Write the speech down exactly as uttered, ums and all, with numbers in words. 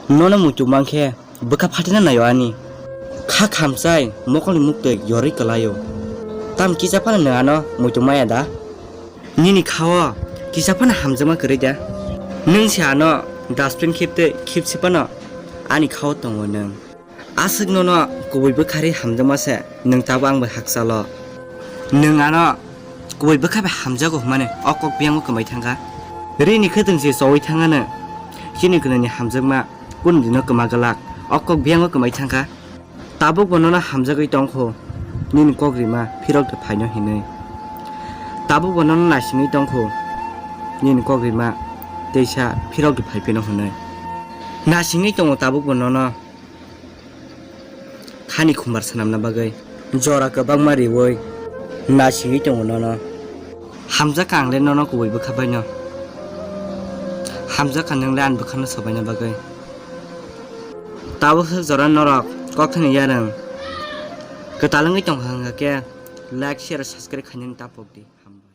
Nono muitu mankhe bwkha phatina naio ani. Kha khamchai mokolni muktwi yorwi kwlaio. Tam kisa phano nwng ano muitu maya da? Nini khao kisa phano hamjakma kwrwi da? Nwng se ano dustbin khiptwi khipsi phano ani khao tongo nwng. Aswk nono kubui bwkharwi hamjakma se nwng tabuk ang bai hakchalo. Nwng ano kubui bwkha bai hamjago hwnmani o kok biyango kwmai thangkha. Rini khwtwng se chowi thangano. Chini kwnwini hamjakma kunu dino kwma glak o kok biyango kwmai thangkha. Tabuk bo nono hamjagwi tongkho nini kok rima phirok de phaino hinwi. Tabuk bo nono naisingwi tongkho nini kok rima teisa phirok de phaiphino hinwi. Naisingwi tongo tabuk bo nono khani khumbar swnamna bagwi. Jora kwbangma riwi naisingwi tongo nono. Hamjakha ang le nono kubui bwkha baino. Hamjakha nwng le ani bwkhano sobaina bagwi. Tabuk swk jora norok kokthani yarwng kwtal wngwi tongkha hwnkha khe like, share, subscribe khainani ta pok di. Hambai.